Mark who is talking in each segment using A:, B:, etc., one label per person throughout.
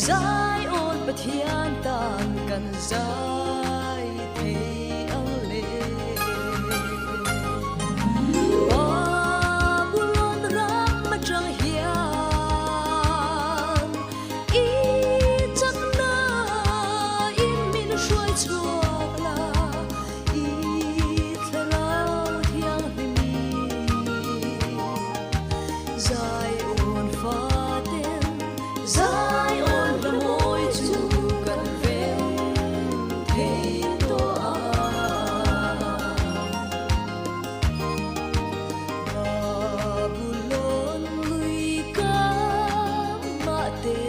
A: Zion Pathian tan kan zai thei ang le. Babulon ram atang hian i chakna in min hruai chhuak la, i thlarau thianghlim Zion faten Zion la mawi chu kan rem thei tawh a. Babulon lui kamah te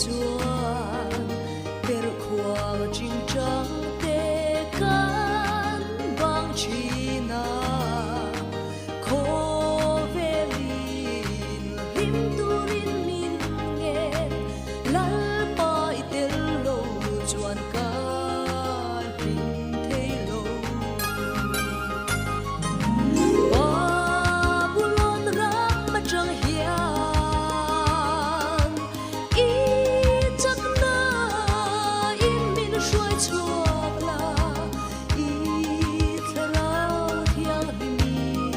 A: chuan perhkhuang chingchang te kan bang thin a. Khawvelin hlim turin min ngen, Lalpa i tel lo chuan ka hlim thei lo. Babulon ram atang hian i chakna in min hruai chhuak la. I thlarau thianghlim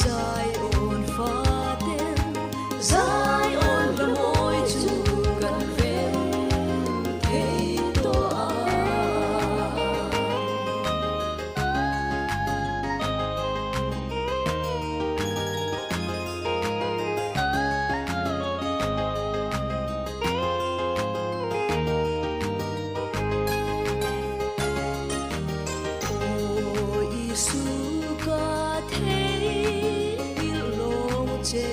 A: Zion faten Zion la mawi chu kan rem thei tawh a. Aw Isu ka theihngilh lawng che,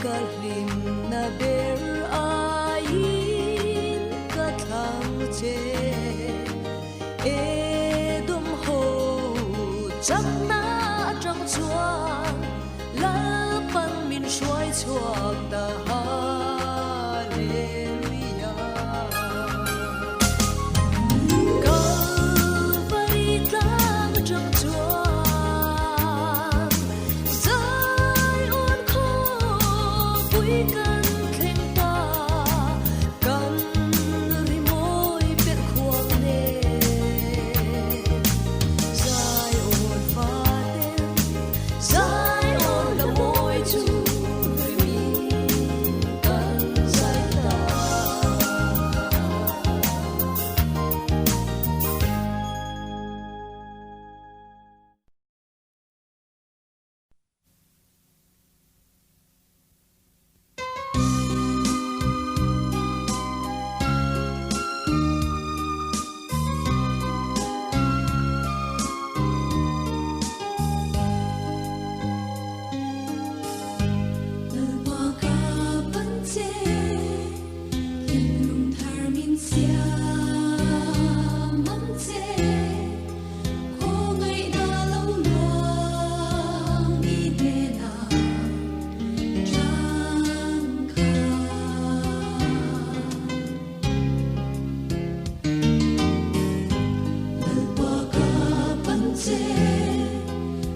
A: ka hlimna ber aiin ka thlang che. Edom ho chakna atang chuan Lalpan min hruai chhuak ta Hallelujah. Kalvari tlang atang chuan Zion khawpui kan thleng ta, kan rimawi perh khuang nen Zion faten Zion la mawi chu rimi kan zai ta.
B: Lalpa ka pan che, thinlung thar min siam ang che, khawngaihna lo luang i hnenah changkha. Lalpa ka pan che,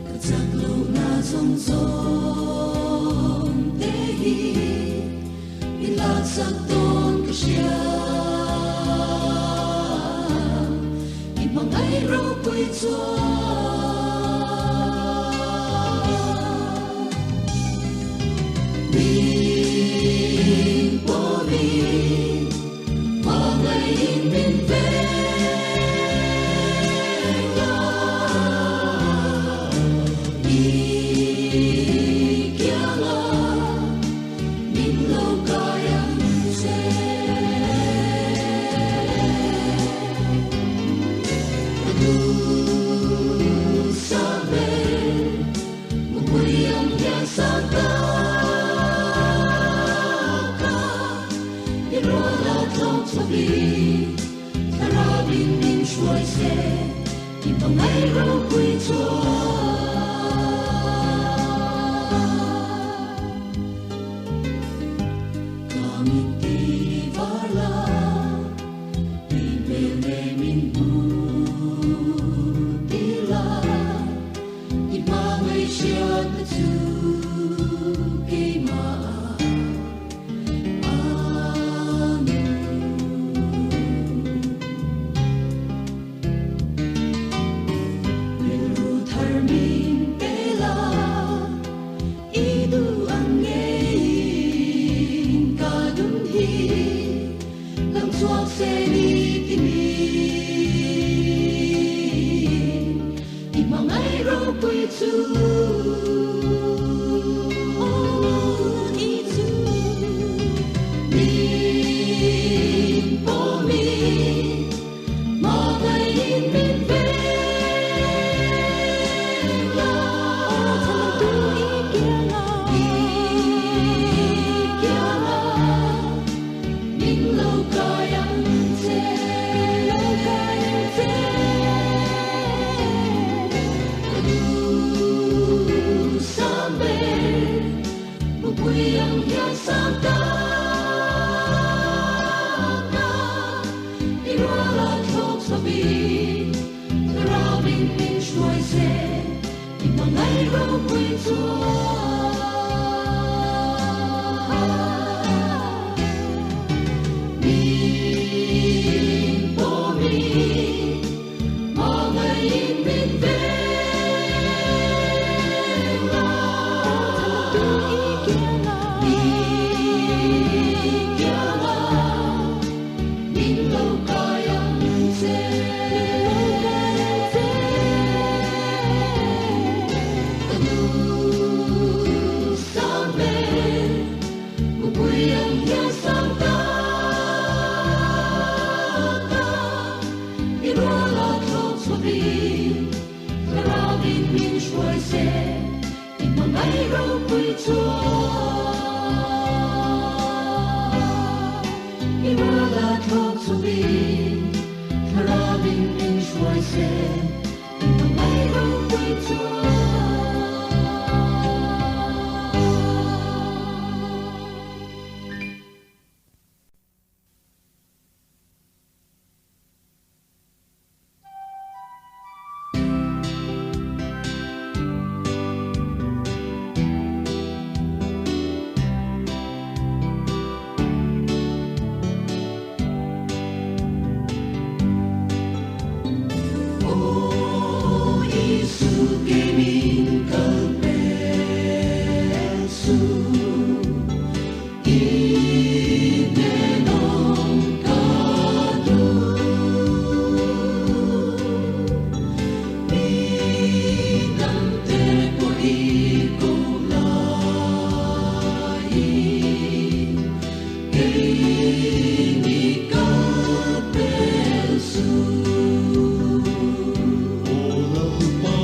B: ka chak lohna zawng zawng te hi min laksak dawn ka hria. I hmangaih ropui chuan min pawmin hmangaihin min veng a. I kianga min lo kai ang che. Ka duhsam ve mupui ang hian sang taka i ruala tlawng chawpin thlarauin min hruai se i hmangaih ropui chuan. Ka mit ti var la i hmel ne min hmu ti la i hmangaih hriatna chu keimah Isu.
A: Oh, Isu.
B: Min pomi, magayin min vela.
A: Tu ikianga.
B: Ikianga, min lo kayang che.
A: Lo kayang che.
B: Kadu sambe, mupuyang hian samta na. Iruala thok sabi, rabin min shuai se, imangai ro pui chua. Min po mi, magayin min vela.
A: Tu ikianga.
B: Ikianga, min lo kayang che.
A: Lo kayang che.
B: Kanu sambe, mupuyang hian samta na. Iruala thok sabi, rabin min shuai se, imangai ro pui chua. Iruala thok sabi, rabin min shuai se, imangai ro pui chua. O Isu kemin kalpesu, inenom kadu. Minante ko ikulai, keini kalpesu.
C: O Lalpa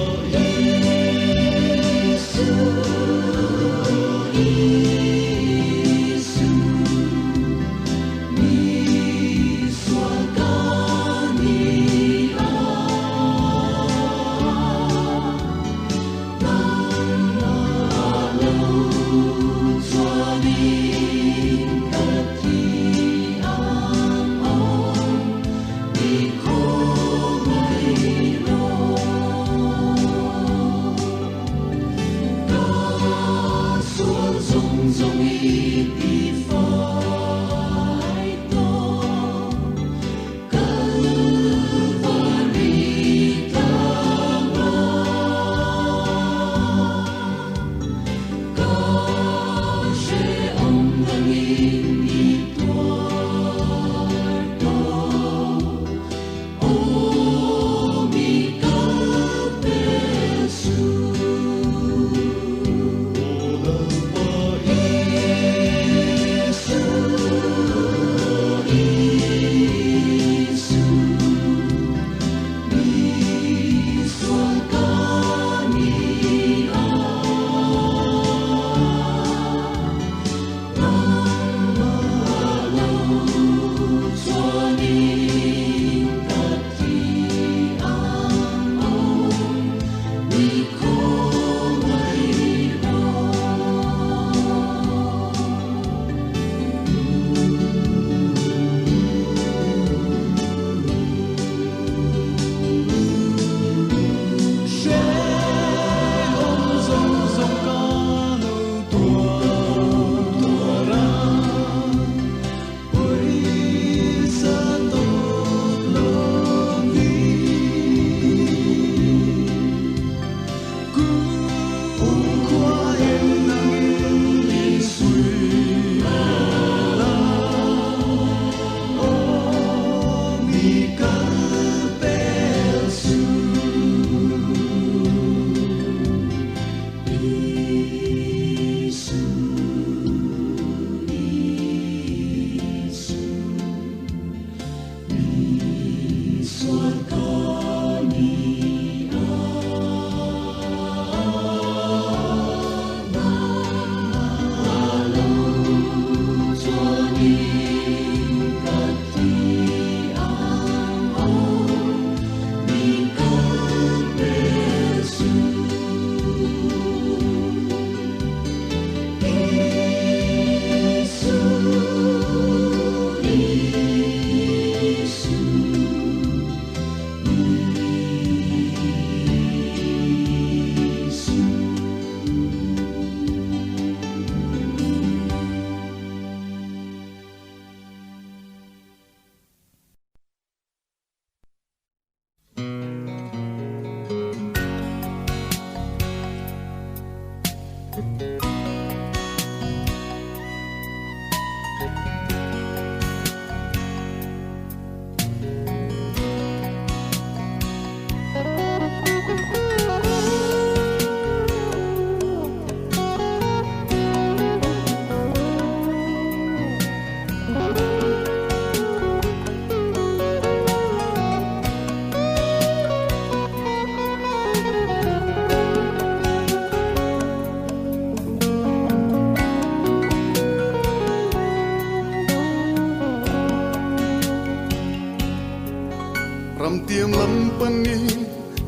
C: Lalpa ni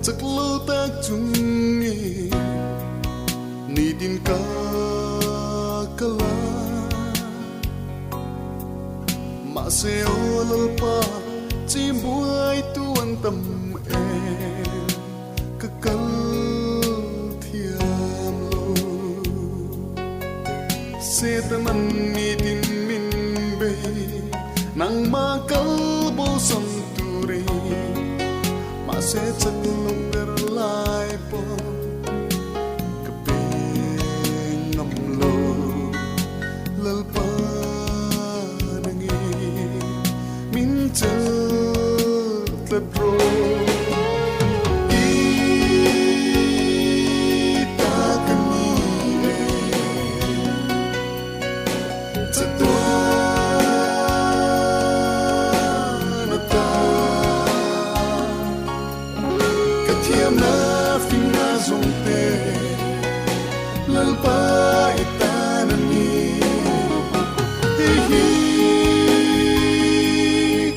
C: chak lo tak chungin nitin ka kal a. Mahse aw Lalpa chimbuai tu an tam em ka kal thiam lo. Setanan nitin min bei nangmah kal bosan turin mahse chak loh ber lai pawh ka pe ngam lo. Lalpa nangin min chelh tlat rawh. I ta ka ni e chatuan ata ka thiamna finna zawng te Lalpa i tan a ni. Hei hi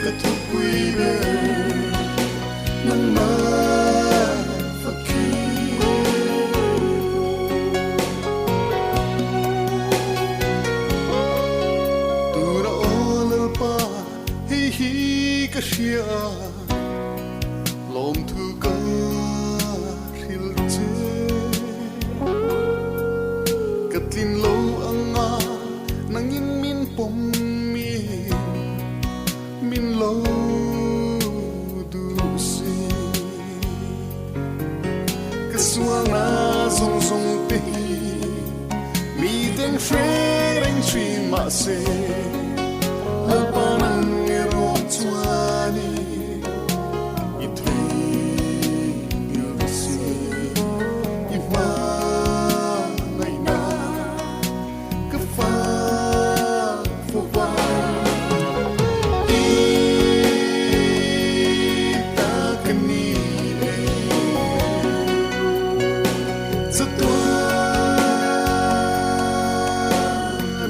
C: ka thupui ber nangmah fakhi. Tura aw Lalpa hei hi ka hria a, lawmthu ka hrilh che. Ka tlin lo anga nangin min pawm in min lo duh si. Ka sualna zawng zawng te hi mi teng hre reng thin mahse Lalpa nang erawh chuanin i theihngilh si. I hmangaihna ka fak fo va. I ta ka ni e chatuan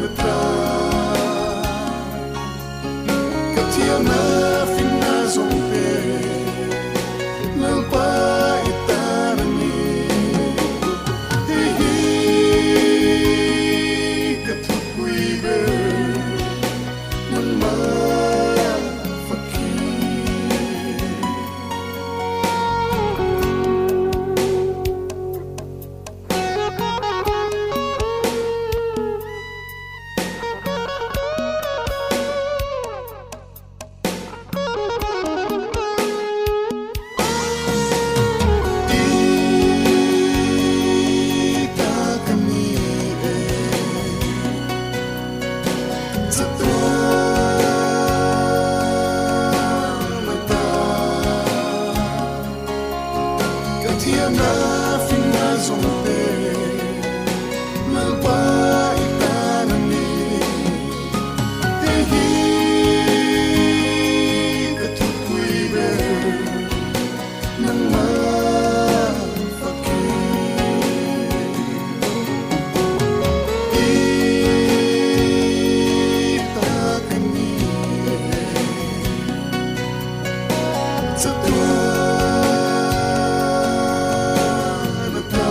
C: ata ka thiamna finna zawng te Lalpa i tan a ni. Hei hi ka thupui ber nangmah fakhi. I ta ka ni e chatuan ata ka thiamna finna zawng te Lalpa i tan a ni. Hei hi ka thupui ber nangmah fakhi. I ta ka ni e chatuan ata.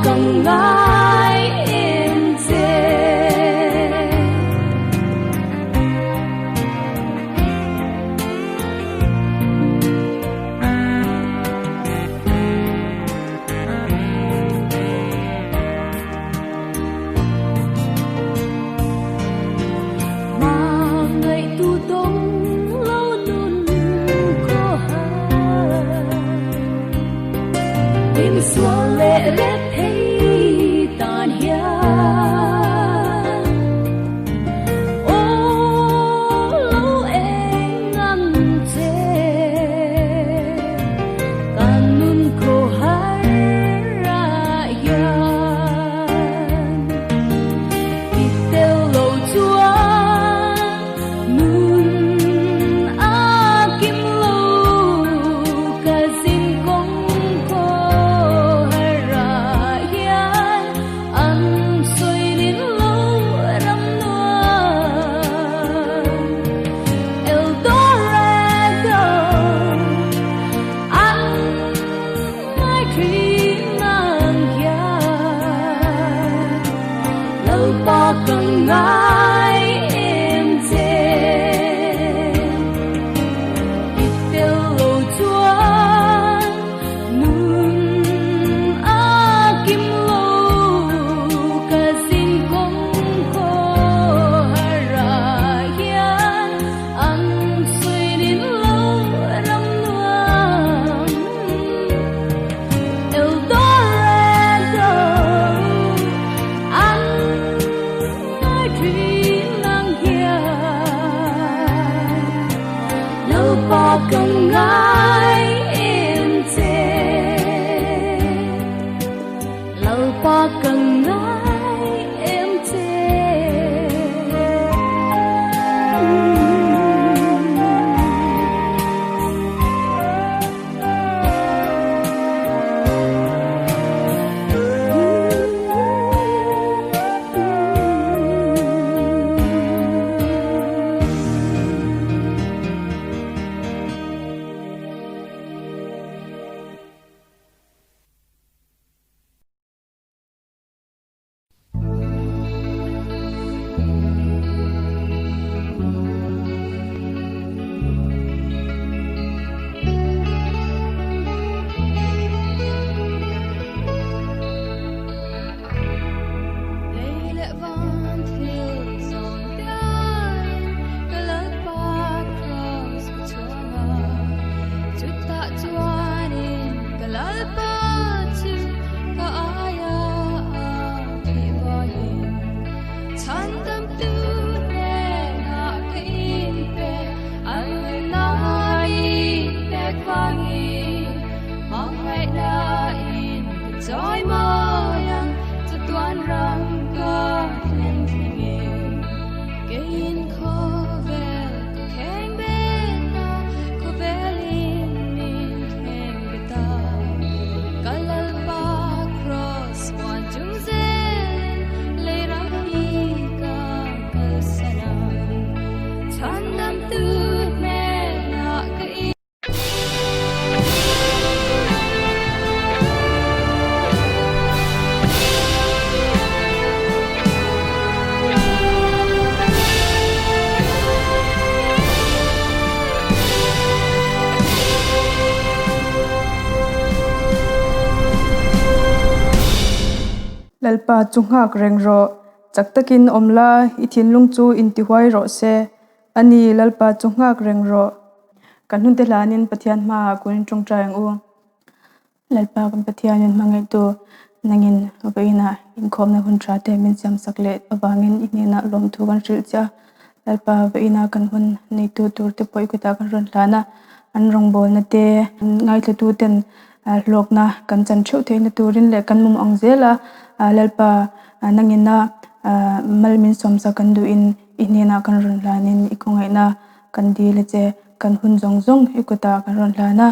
A: ka ngai em che. Hmangaihtu dawng lo nun khaw har. Min sual leh rep thei tan hian aw lo eng ang che. Kan nun khaw har ah hian i tel lo chuan nun a kim lo ka zin kawng khaw har ah hian an sawi nin lo ram nuam El Dorado an ngai thin ang hian Lalpa ka ngai em che. I tel lo chuan nun a kim lo ka zin kawng khaw har ah hian an sawi nin lo ram nuam El Dorado an ngai thin ang hian Lalpa ka ngai em che. Lalpa ka ngai em che.
D: Lei leh van thil zawng biain ka Lalpa Kraws ka chhuang a, chutah chuanin ka Lalpa chu ka aia a thih vangin chhandamtu hnenah ka inpe an nunna pek vangin hmangaihna in ka chawi mawi ang chatuan ram ka thlen thlengin keiin khawvel ka kheng bet a, khawvelin min kheng bet a. Ka Lalpa Kraws huan chung zelin lei ram hi ka kalsan ang, chhandamtu hnenah ka in.
E: Lalpa chu nghak reng rawh. Chak takin awm la, i thinlung chu intihuai rawh se. A ni, Lalpa chu nghak reng rawh. Kan hnunte hlanin Pathian hmaah kun tawngtai ang u. Lalpa kan Pathianin hmangaihtu nangin vawiinah inkhawmna hun tha te min siamsak leh avangin i hnenah lawmthu kan hrilh che a. Lalpa vawiinah kan hun neitu tur te pawh i kutah kan rawn hlan a, an rawngbawlna te ngaithlatu ten hlawkna kan chan theuh theihna turin leh kan mum ang zel a. Lalpa nangina mal min sawmsak kan duhin i hnenah kan rawn hlanin i khawngaihna kan dil a che. Kan hun zawng zawng i kutah kan rawn hlan a,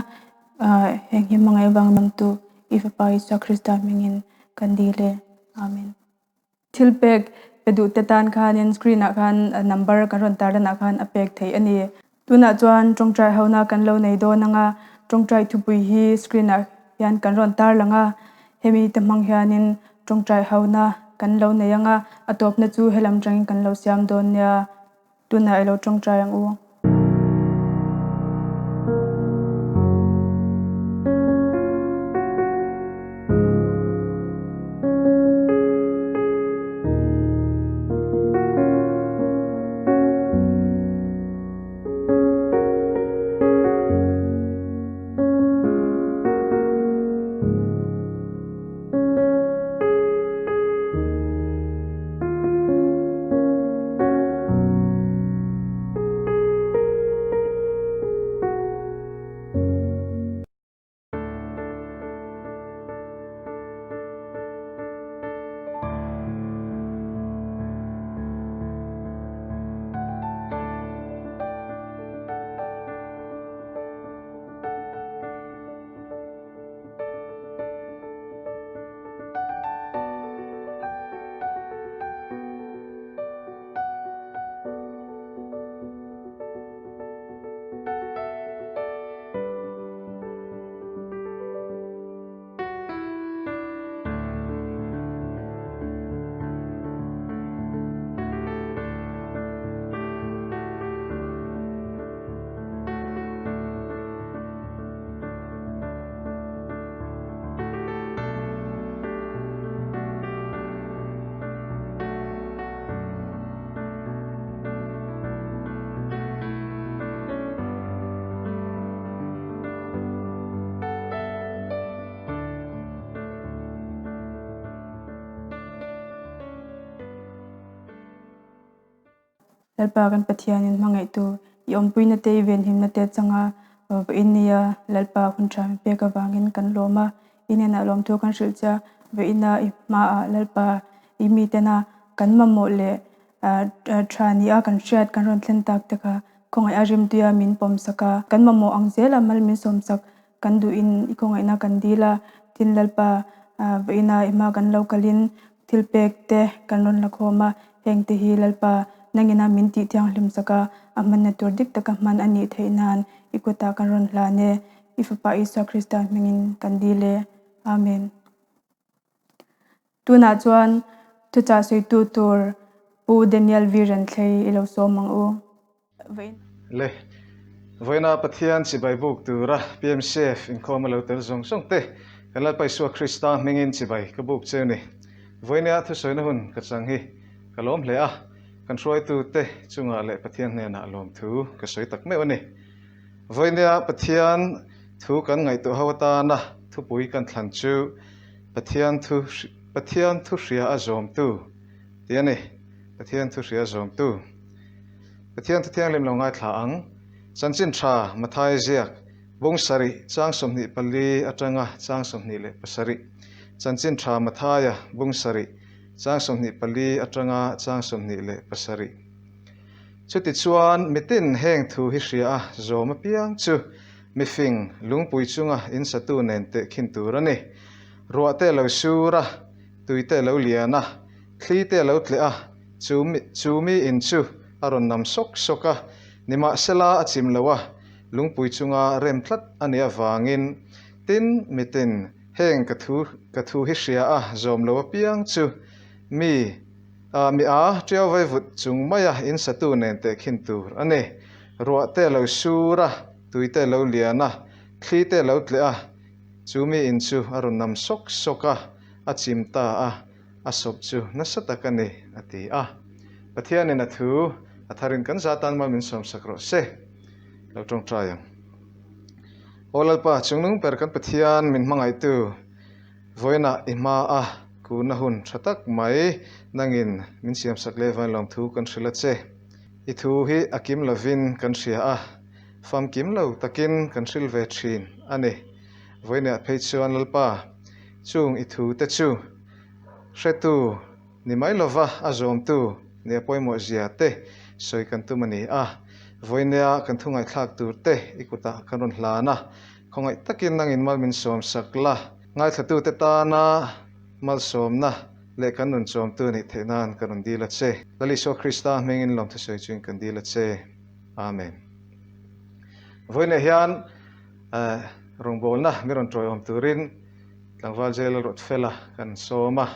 E: heng hi hmangaih vang lamtu i Fapa Isua Krista hmingin kan dil e. Amen. Thil pek pe duh te tan khanin screen ah khan number kan rawn tar lanah khan a pek theih a ni. Tunah chuan tawngtai hona kan lo nei dawn ang a, tawngtai thupui hi screen ah hian kan rawn tar lang a. Hemi te hmang hianin tawngtai hona kan lo nei ang a, a tawpna chu helam tangin kan lo siam dawn nia. Tunah i lo tawngtai ang u. Lalpa kan Pathianin hmangaihtu i awmpuina te i venhimna te changa vawiin nia Lalpa hun tha min pek avangin kan lawm a, i hnenah lawmthu kan hrilh che a, vawiina i hmaah Lalpa i mitena kan mamawh leh tha nia kan hriat kan rawn thlen tak te kha khawngaih a rimtuia min pawm sak a, kan mamawh ang zela mal min sawm sak kan duhin i khawngaihna kan dil a, tin Lalpa vawiina i hma kan lo kalin thil pek te kan rawn la khawm a, heng te hi Lalpa nangina min tih thianghlim sak a, a hmanna tur dik taka hman a nih theih nan i kutah kan rawn hlan e, i Fapa Isua Krista hmingin kan dil e. Amen. Tunah chuan thuchah sawitu tur Pu Daniel V. Renthlei i lo sawm ang u. Vawiin.
F: Le. Vawiina Pathian chibai buk tura PMCF inkhawm a lo tel zawng zawng te, kan Lalpa Isua Krista hmingin chibai ka buk cheu ni. Vawiinia thusawina hun ka chang hi ka lawm hle a, kan hruaitute chungah leh Pathian hnenah lawmthu ka sawi tak meuh a ni. Vawiinia Pathian thu kan ngaihtuah ho atana thupui kan thlan chu Pathian thu Pathian thu hria a zawmtu tih a ni. Pathian thu hria a zawmtu. Pathian thu thianghlim lo ngaithla ang. Chanchin tha Mathai ziak bung sarih chang 24 atanga chang 27. Chanchin tha Mathaia bung sarih chang 24 atanga chang 27. Chutichuan mitin heng thu hi hria a zawm apiang chu Mifing, lungpui chunga in satu nen tehkhin tur a ni. Ruah te a lo sur a, tui te a lo lian a, thli te a lo tleh a, chu mi chu mi in chu a rawn nam sawk sawk a. Nimahsela a chim lo a, lungpui chunga rem tlat a nih avangin tin mitin heng ka thu ka thu hi hria a zawm lo apiang chu mi a mi a tiau vai vut chung maia in satu nen tehkhin tur a ni. Ruah te a lo sur a. Tui te lo lian a, thli te lo tleh a, chu mi in chu a rawn nam sawk sawk a, a chim ta a, a sawp chu nasa tak a ni, a ti a. Pathianin a thu a tharin kan za tan mal min sawmsak rawh se. Lo tawngtai ang. Aw Lalpa, chungnung ber kan Pathian min hmangaihtu, vawiinah i hma a kuna hun tha tak mai nangin min siamsak leh vainlawm thu kan hrilh a che. I thu hi a kim lovin kan hria a. Famkim lo takin kan hril ve thin a ni. Vawiinah phei chuan Lalpa, chung i thu te chu hretu ni mai lova a zawmtu nia pawimawh zia te sawi kan tum a ni a. Vawiinia kan thu ngaihthlak tur te i kutah kan rawn hlan a, khawngaih takin nangin mal min sawm sak la, ngaithlatute tana malsawmna leh kan nun chawmtu nih theih nan ka rawn dil a che. Lal Isua Krista hmingin lawmthu sawi chuin kan dil a che. Amen. Vawiinah hian rawngbawlna min rawn tawiawm turin Tlangval Jail Ruatfela kan sawm a,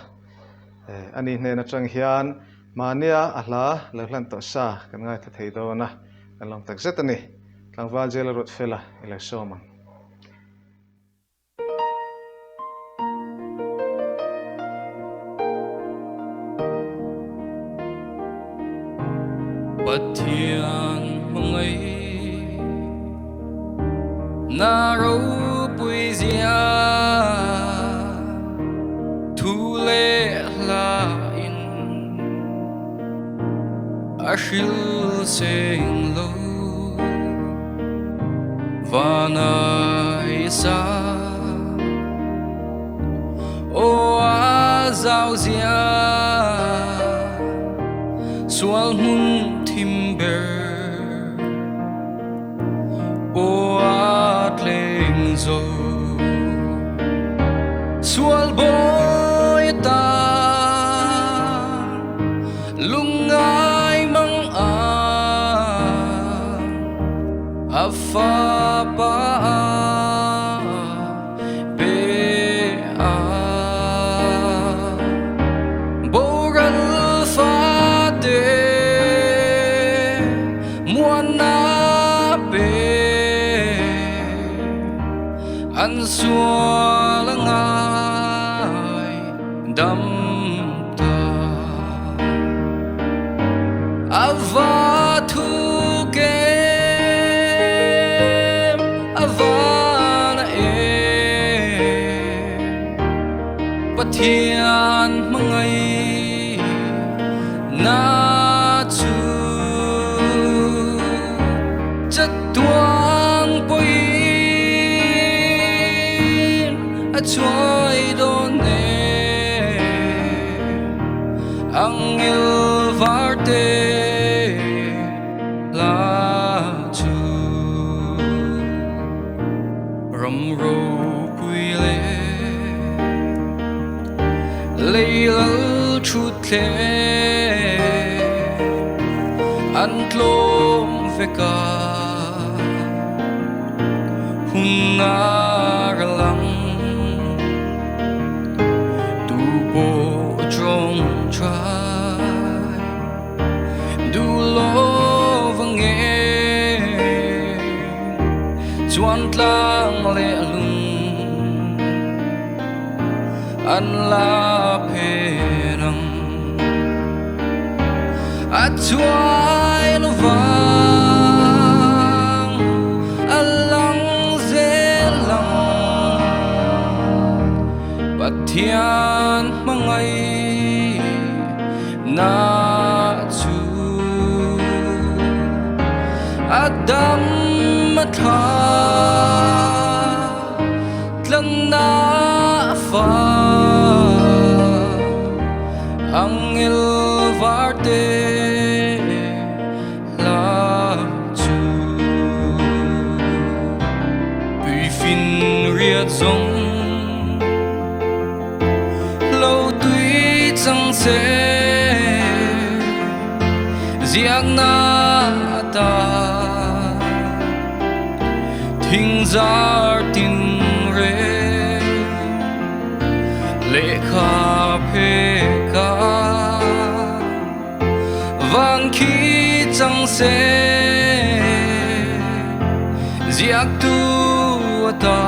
F: ani hnen atang hian mahnia a hla lo hlan tawh sa kan ngaithla thei dawn a, kan lawm tak zet a ni. Tlangval Jail Ruatfela i lo sawm ang.
G: Pathian hmangaih na ropui zia thu leh hla in a hril seng lo vanai sa Aw a zau zia sual hmun thim ber Aw a tleng zo sual bawi ta lungngai mang ang a fapa Pe a boral fate muana pe an sual ngai dam ta a va thu kem a va na em Pathian hmangai na chu chatuang pawhin a chuai dawn e Angel varte la chu ram ropui leh lei lal thutthleng an tlawm vek a hun a ral ang. Tu pawh tawngtai duh lo vang e chuan tlang leh lung an la phen ang a chuai lo vang a lang zel ang. Pathian hmangaih na chu a dam a thla tlanna fa angel varte hla chu tui finriat zawng lo tui chang se ziakna ta thing zar tin re lehkha pheka Vang khi chang se ziaktu ata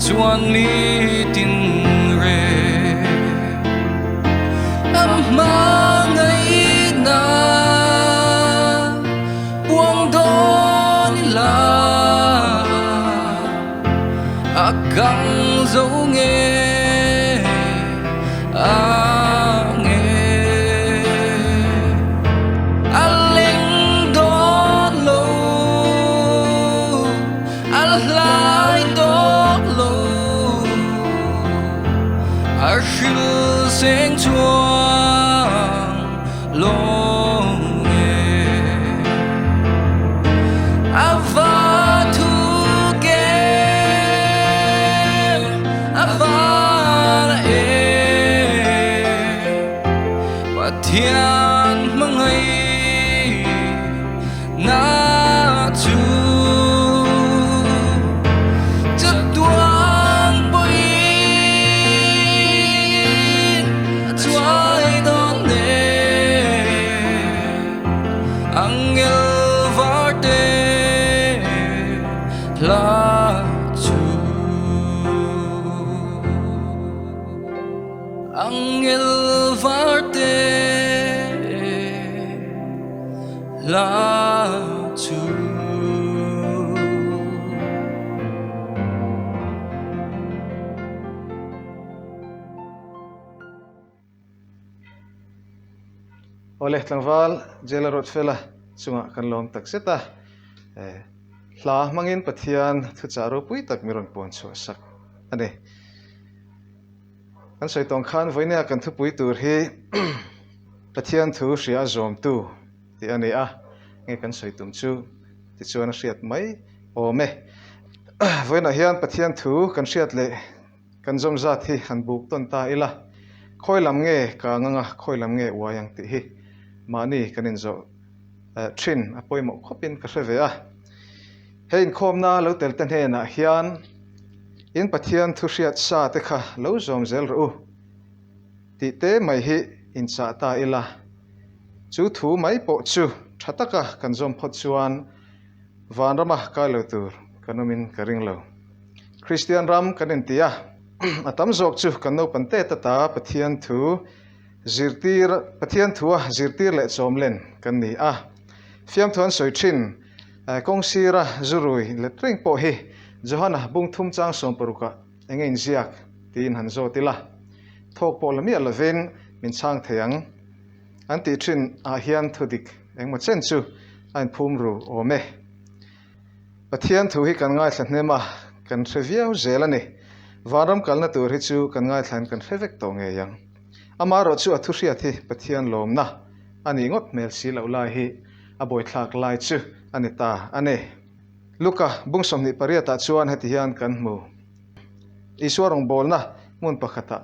G: chuan mi tin re a hmangaihna puang dawn ila a kang zo nge a nge a leng dawn lo a hlai tawk lo a hril seng chuang lo nge a va thu kem a va la em Pathian hmangaih na chu chatuan. Angel varte la chu.
F: Awle tlangval Jailer Ruatfela chungah kan lawm tak zet a, hla hmangin Pathian thuchah ropui tak mi rawn puan chhuah sak a ni. Kan sawi tawng khan vawinia kan thupui tur hi Pathian thu hria a zawmtu tih a ni a, nge kan sawi tum chu tichuan a hriat mai awm e. Vawiinah hian Pathian thu kan hriat leh kan zawm zat hi han buk tawn ta ila, khawi lam nge kang anga khawi lam nge uai ang tih hi mahni kan inzawh thin a pawimawh khawpin ka hre ve a. He inkhawmna lo tel te hnenah hian in Pathian thu hriat sa te kha lo zawm zel rawh u tih te mai hi inchah ta ila, chu thu mai pawh chu tha taka kan zawm phawt chuan vanrama kai lo tur kan awmin ka ring lo. Kristian ram kan inti a, a tam zawk chu kan naupan tet ata Pathian thu zirtir Pathian thua zirtir leh chawmlen kan ni a, fiamthu an sawi thin. Kawng sira zurui let reng pawh hi Johana bung thum chang 16 ah eng nge inziak tiin han zawt ila, thawk pawh la miah lovin min chhang thei ang an tih thin ah hian thudik engmaw chen chu a inphum ru awm e. Pathian thu hi kan ngaithla hnem a, kan hre viau zel a ni. Vanram kalna tur hi chu kan ngaithlain kan hre vek tawh ngei ang. Amaherawh chu a thu hriat hi Pathian lawmna a nih ngawt hmel si loh lai hi a buaithlak lai chu a ni ta a ni. Luka bung 28 ah chuan heti hian kan hmu. Isua rawngbawlna hmun pakhatah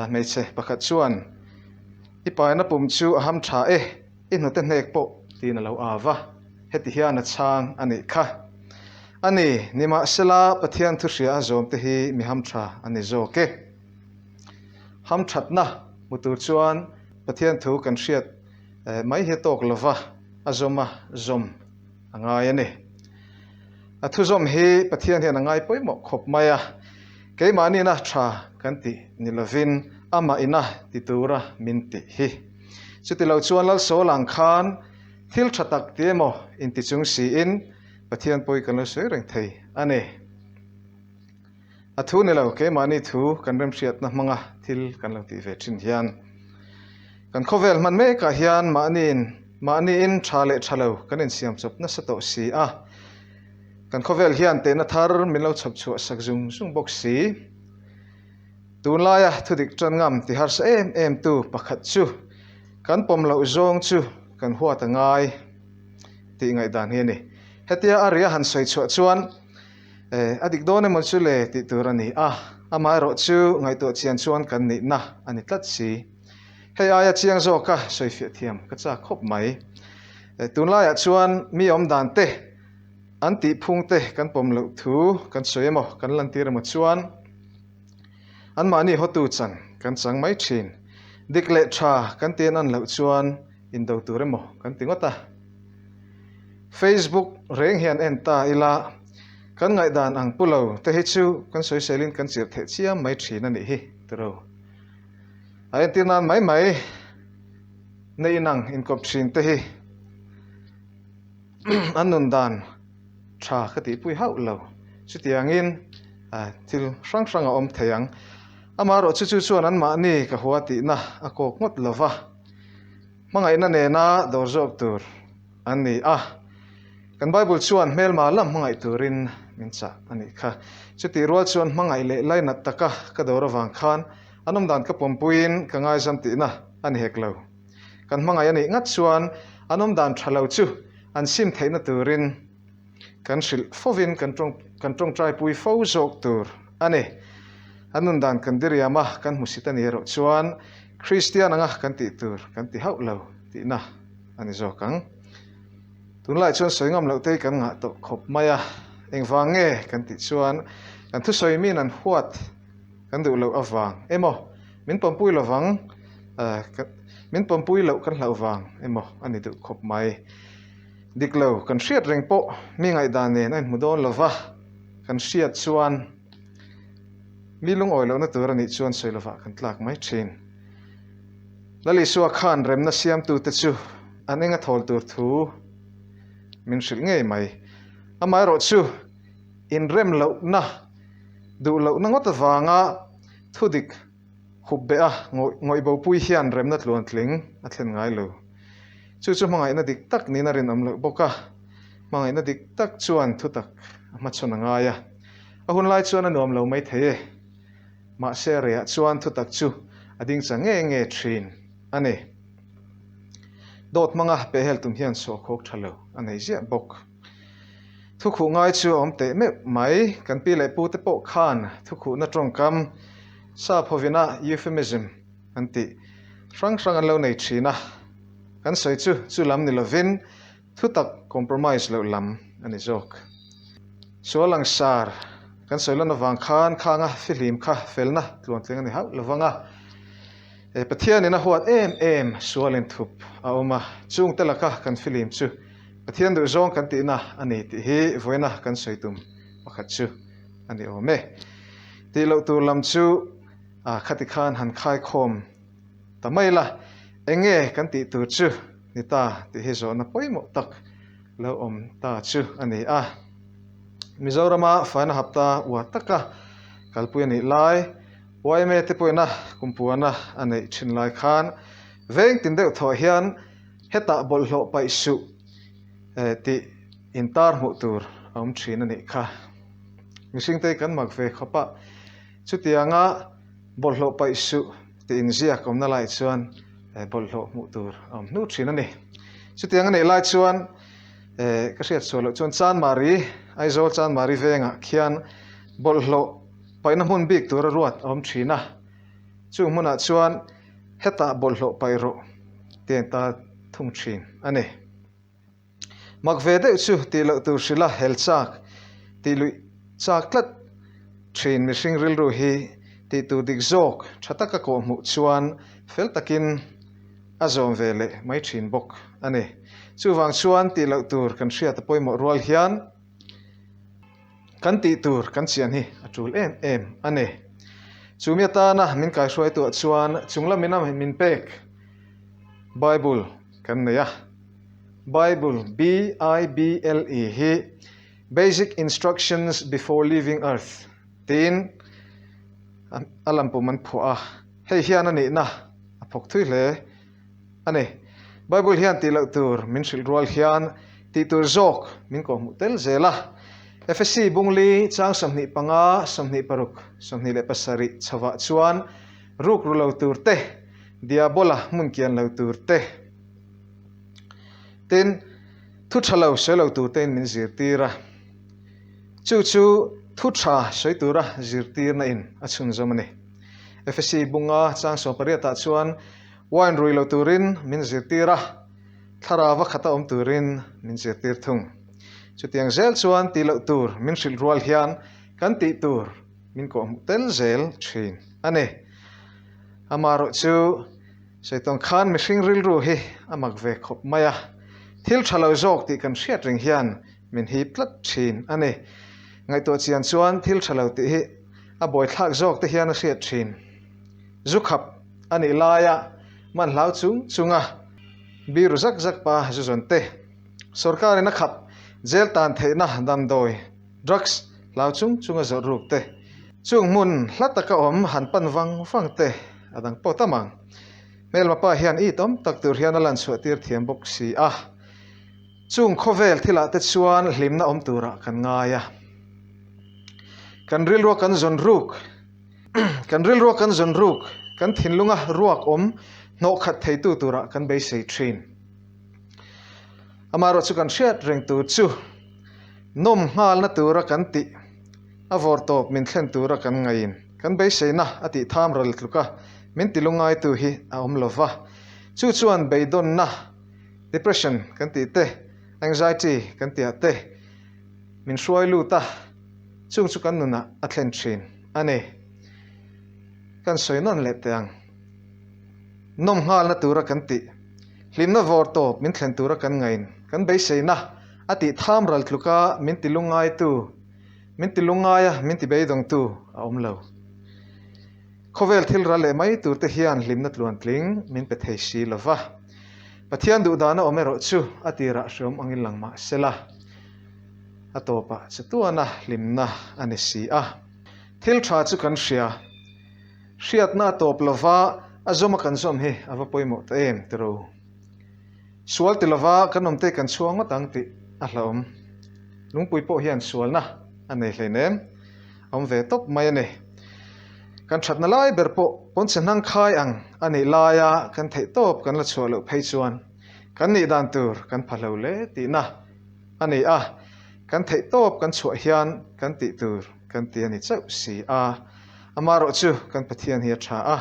F: hmeichhe pakhat chuan, I paina pum chu a ham tha e, i hnute hnek pawh tiin a lo av a, heti hian a chhang a nih kha. A ni, nimahsela Pathian thuhria a zawmte hi mi ham tha a ni zawk e. Ham thatna hmu tur chuan Pathian thu kan hriat Mai hi a tawk lova, a zawm a zawm a ngai a ni. A thuzawm hi Pathian hian a ngai pawimawh khawp mai a, keimahniina tha kan tih ni lovin amah ina ti tura min tih hi. Chuti lo chuan Lalsawl ang khan thil tha tak ti emaw inti chung siin Pathian pawi kan lo sawi reng thei a ni. A thu ni lo, keimahni thu kan remhriatna hmanga thil kan lo tih ve thin hian kan khawvel hman mekah hian mahniin mahniin tha leh tha lo kan insiam chawp nasa tawh si a, kan khawvel hian tehna thar min lo chhawp chhuah sak zung zung bawk si. Tunlaia thudik tan ngam ti harsa em em tu pakhat chu kan pawm loh zawng chu kan huat a ngai tih ngaihdan hi a ni. Hetia a ria han sawi chhuah chuan A dik dawn emaw chu le tih tur a ni a, amaherawh chu ngaihtuah chian chuan kan nihna a ni tlat si. Hei aia chiang zawka sawifiah thiam ka chak khawp mai. Tunlaiah chuan mi awm dan te, an tih phung te kan pawm loh thu kan sawi emaw kan lantir emaw chuan anmahni hawtu chan kan chang mai thin. Dik leh tha kan ti an an loh chuan indo tur emaw kan ti ngawt a. Facebook reng hian en ta ila, kan ngaihdan ang pu lo te hi chu kan sawiselin kan chirh theih chiam mai thin a nih hi tiro. A entir nan mai mai neih inang inkawp thin te hi an nun dan tha ka tihpui hauh lo. Chutiangin thil hrang hrang a awm thei ang. Amaherawh chu chu chuan anmahni ka hua tihna a kawk ngawt lova. Hmangaihna nena dawr zawk tur an ni a. Kan Bible chuan hmelma lam hmangaih turin min chah a nih kha. Chutih rual chuan hmangaih leh lainat taka ka dawr avang khan an awmdan ka pawmpuiin ka ngaizam tihna a ni hek lo. Kan hmangaih a nih ngat chuan an awmdan tha lo chu an sim theihna turin Kan hrilh fovin kan tawng kan tawngtaipui fo zawk tur a ni. An nun dan kan diriam a, kan hmusit a ni erawh chuan Kristian anga kan tih tur kan ti hauh lo tihna a ni zawk ang. Tunlai chuan sawi ngam loh te hi kan ngah tawh khawp mai a, engvang nge kan tih chuan kan thusawi min an huat kan duh loh avang emaw min pawmpui lovang min pawmpui loh kan hlauh vang emaw a ni duh khawp mai. Dik lo, kan hriat reng pawh mi ngaihdan nen a inhmu dawn lo va, kan hriat chuan mi lungawi lohna tur a nih chuan sawi lovah kan tlak mai thin. Lal Isua khan remna siamtute chu an eng a thawl tur thu min hrilh ngei mai. Amaherawhchu, inrem lohna, duh lohna ngawt avanga thudik hup beh a ngawih bopui hian remna tluantling a thlen ngai lo. Chu chu hmangaihna dik tak niin a rinawm loh bawk a, hmangaihna dik tak chuan thutak a hmachhawn a ngai a. A hun lai chuan a nuam lo mai thei e. Mahse reiah chuan thutak chu a ding chang nge nge thin a ni. Dawt hmanga pehhel tum hian sawhkhawk tha lo a nei ziah bawk. Thukhuh ngai chu a awm teh meuh mai. Kan pi leh pu te pawh khan thukhuhna tawngkam sap hovina euphemism an tih hrang hrang an lo nei thin a. Kan sawi chu chu lam ni lovin Thutak compromise loh lam a ni zawk. Sual langsar kan sawi lan avang khan khanga fihlim kha felna tluantling a ni hauh lo vang a. Pathianin a huat em em sual inthup a awm a, chungte laka kan fihlim chu Pathian duhzawng kan tihna a ni tih hi vawiina kan sawi tum pakhat chu a ni awm e. Tih loh tur lam chu khati khan han khaikhawm ta mai la, eng nge kan tih tur chu ni ta tih hi zawhna pawimawh tak lo awm ta chu a ni a. Mizorama faina hapta uar taka kalpui a nih lai, yma te pawhina kumpuana a neih thin lai khan veng tin deuh thawh hian hetah bawlhhlawh paih suh tih intar hmuh tur a awm thin a nih kha. Mihringte kan mak ve khawp a, chutianga bawlhhlawh paih suh tih inziak awmna lai chuan bawlhhlawh hmuh tur a awm hnu thin a ni. Chutiang a neih lai chuan ka hriat chhuah loh chuan Chanmari, Aizawl Chanmari vengah khian bawlhhlawh paihna hmun bik tura ruat a awm thin a. Chung hmunah chuan hetah bawlhhlawh paih rawh tih a intar thung thin a ni. Mak ve deuh chu tih loh tur hrilh a hel chak tih luih chak tlat thin mihring rilru hi tih tur dik zawk tha taka kawh hmuh chuan fel takin a zawm ve leh mai thin bawk a ni. Chuvang chuan tih loh tur kan hriat a pawimawh rual hian kan tih tur kan chian hi a tul em em a ni. Chumi atana min kaihruaituah chuan chunglamina min pek Bible kan nei a. Bible, B-I-B-L-E, hi Basic Instructions Before Leaving Earth tiin a lampum an phuah a, hei hian a nihna a phawk thui hle a ni. Bible hian tih loh tur min hrilh rual hian tih tur zawk min kawhhmuh tel zel a. Efesi bungli chang 25, 26, 27 chhovah chuan rukru lo tur te, diabola hmun kian lo tur te, Tin, thu tha lo sawi lo turtein min zirtir a, chu chu thu tha sawi tura zirtirna in a chhunzawm a ni. Efesi bunga chang 18 ah chuan wine rui lo turin min zirtir a, thlarau a khata awm turin min zirtir thung. Chutiang zel chuan tih loh tur min hrilh rual hian kan tih tur min kawhhmuh tel zel thin a ni. Amaherawh chu Saitawng khan mihring rilru hi a mak ve khawp mai a, thil tha lo zawk tih kan hriat reng hian min hip tlat thin a ni. Ngaihtuah chian chuan thil tha lo tih hi a buaithlak zawk te hian a hriat thin. Zu khap a nih laia man hlau chung chunga biru zak zak pa zu zawn te, sorkarin a khap jail tan theihna damdawi, drugs, hlau chung chunga zawrh ruk te, chung hmun hla taka awm han pan vang vang te a dang pawh tam ang. Hmelma pa hian i tam tak tur hian a lan chhuah tir thiam bawk si a, chung khawvel thilah te chuan hlimna awm turah kan ngai a. Kan rilrua kan zawn ruk, kan rilrua kan zawn ruk, kan thinlunga ruak awm hnawh khat theitu turah kan beisei thin. Amaherawhchu kan hriat reng tur chu nawm nghalna tura kan tih a vawr tawp min thlen tura kan ngaiin kan beiseina a tih tham ral tluk a, min ti lungaitu hi a awm lo va. Chu chuan beidawnna, depression kan tih te, anxiety kan tihah te min hruai lut a, chung chu kan nunah a thlen thin a ni. Kan sawi nawn leh teh ang. Nawm nghalna tura kan tih, hlimna vawr tawp min thlen tura kan ngaiin kan beiseina a tih tham ral tluka min ti lungaitu, min ti lungaia min ti beidawngtu a awm lo. Khawvel thil ral leh mai turte hian hlimna tluantling min pe thei si lo va. Pathian duhdana awm erawh chu a tirah hreawm angin lang mah se la, a tawpah chatuana hlimna a ni si a. Thil tha chu kan hria. Hriatna a tawp lo va, a zawma kan zawm hi a va pawimawh ta em tiro. Sual ti lova kan awmte kan chhuang ngawt ang tih a hlauhawm. Lungpui pawh hian sualna a nei hleinem. A awm ve tawp mai a ni. Kan thatna lai ber pawh pawnchhe hnang khai ang a nih laia kan theih tawp kan la chhuah loh phei chuan kan nih dan tur kan pha hlo hle tihna a ni a. Kan theih tawp kan chhuah hian kan tih tur kan ti a ni chauh si a. Amaherawh chu kan Pathian hi a tha a,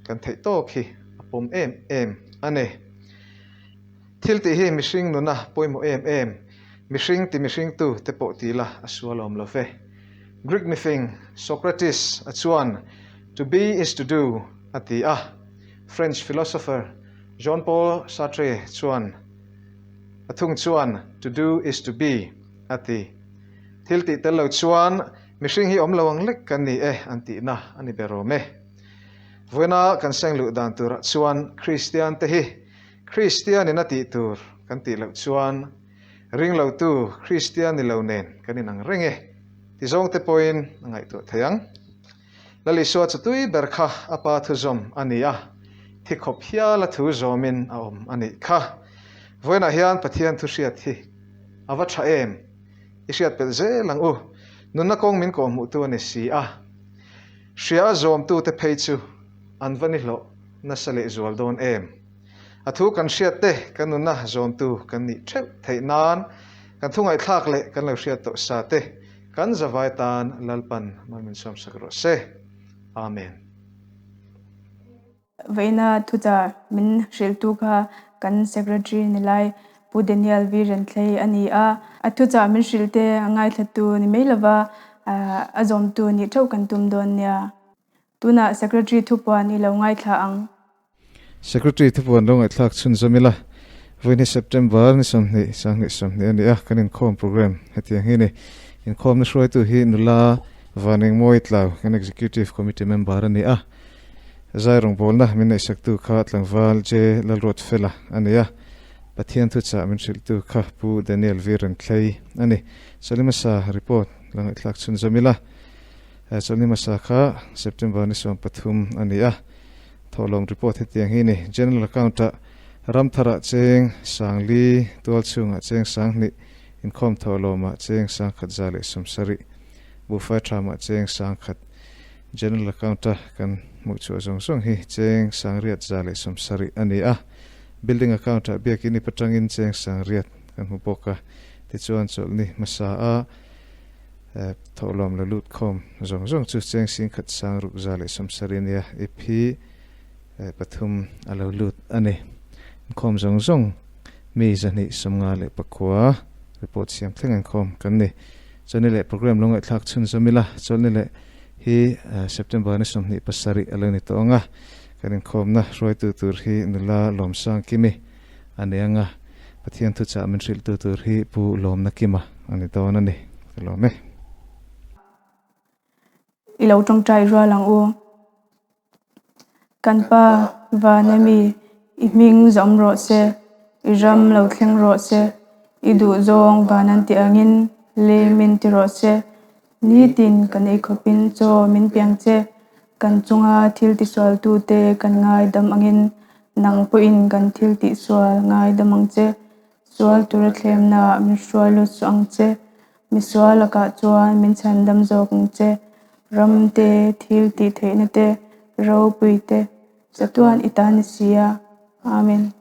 F: kan theih tawk hi a pawm em em a ni. Thil tih hi mihring nuna pawimawh em em, mihring ti mihringtu te pawh ti la a sual awm lo ve. Greek mifing Socrates a chuan To be is to do a ti a, French philosopher Jean-Paul Sartre chuan a thung chuan To do is to be a ti. Thil tih tel lo chuan mihring hi awm lo ang lek kan ni e an tihna a ni ber awm e. Vawiina kan seng luh dan turah chuan Kristian te hi Kristianin a tih tur kan tih loh chuan ringlotu Kristian ni lo nen kan inang reng e ti zawng te pawhin a ngaihtuah thei ang. Lal Isua chu tui ber kha a pa thu zawm a ni a, thi khawp hial a thu zawmin a awm a nih kha. Vawiinah hian Pathian thu hriat hi a va tha em? I hriat pelh zel ang u. Nunna kawng min kawhhmuhtu a ni si a. Hria a zawmtute phei chu an va ni hlawh nasa lehzual dawn em? A thu kan hriat te kan nunna zawmtu kan nih theuh theih nan kan thu ngaihthlak leh kan lo hriat tawh sa te kan zavai tan Lalpan mal min sawmsak rawh se. Amen.
E: Vawiina thuchah min hrilhtu kha kan Secretary ni lai Pu Daniel V. Renthlei a ni a. A thuchah min hrilh te a ngaithlatu ni mai lova a zawmtu nih theuh kan tum dawn nia. Tunah Secretary thupuan i lo ngaithla ang.
F: Secretary thupuan lo ngaihthlak chhunzawm ila, vawiin hi September ni 20, 20 20 a ni a, kan inkhawm programme hetiang hi a ni. Inkhawmna hruaitu hi nula Vanengmawi Tlau, kan Executive Committee member a ni a. Zai rawngbawlna min neihsaktu kha tlangval J. Lalruatfela a ni a, Pathian thuchah min hrilhtu kha Pu Daniel V. Renthlei a ni. Chalimasa report la ngaihthlak chhunzawm ila. Chawlhni hmasa kha September ni 13 a ni a, thawhlawm report hetiang hi a ni. General Account-ah Ramtharah cheng 4000, Tualchhungah cheng 2000, Inkhawm thawhlawmah cheng 1170, Buhfai Thamah cheng 1000. General Account-a kan hmuh chhuah zawng zawng hi cheng 870 a ni a, Building Account-ah Biakin ip atangin cheng 800 kan hmu bawk a, tichuan chawlhni hmasa a Thawhlawm la lut khawm zawng zawng chu cheng 10,000 670 a nia, ip hi pathum a lo lut a ni. Inkhawm zawng zawng mi 259 report siam thleng inkhawm kan ni. Chawlhni leh programme lo ngaihthlak chhunzawm ila, chawlhni leh hi September ni 27 a lo ni tawh ang a, kan inkhawmna hruaitu tur hi nula Lawmsang Kimi a ni ang a, Pathian thuchah min hrilhtu tur hi Pu Lawmna Kima a ni dawn a ni. Ka lawm e.
E: I lo tawngtai rual ang u. Kan Pa, van a mi, i hming zawm rawh se, i ram lo thleng rawh se, i duh zawng van an tih angin lei min ti rawh se. Nitin kan ei khawpin chaw min piang che, kan chunga thil tisualtute kan ngaidam angin Nang pawhin kan thil tihsual ngaidam ang che, sual tura thlemnaah min hruai lut suh ang che, misual lakah chuan min chhandam zawk ang che, ram te, thil tih theihna te, ropui te, chatuan i ta ni si a. Amen.